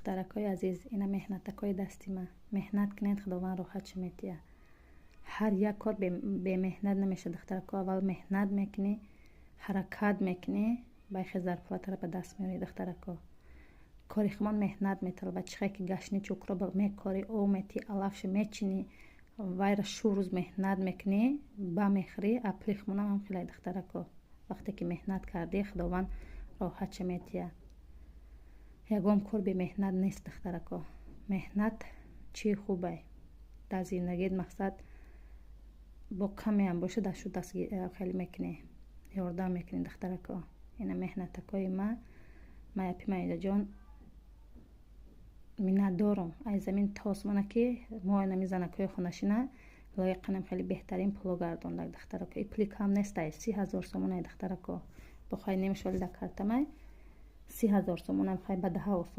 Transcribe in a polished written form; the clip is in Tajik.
Духтаракҳои азиз, ина меҳнатакҳои дасти ман. Меҳнат кунед, Худованд роҳатшо метиҳад. Ҳар як кор бемеҳнат намешавад, духтарако. Аввал меҳнат мекунӣ, ҳаракат мекунӣ, байхе зарплатаро ба даст меорӣ, духтарако. Кори хумон меҳнат металабад. Чихе ки гашни чукро мекорӣ, об метӣ, алафшо мечинӣ, вайра шу рӯз меҳнат мекунӣ, ба мехӯрӣ. Апли хумонам ҳам хеле, духтарако. Вақте ки меҳнат кардӣ, Худованд роҳатша метиҳад. Ягон кор бемеҳнат нест, духтарако. Меҳнат чии хубай дар зиндагиат. Мақсад, бо камеам боша, дашу даст хеле мекунӣ, ёрдам мекунӣ, духтарако. Ина меҳнатакҳои ма. Ма япи Маидаҷон миннатдорам ай замин то осмона, ки мо инами занакҳои хонашина лоиқанам хеле беҳтарин пуло гардондак, духтарако. И пули кам нестай, 30 000 сомонай, духтарако. Бо хай немаш, вале дар картамай 30 000 сомонам. Хай ба даҳа осон.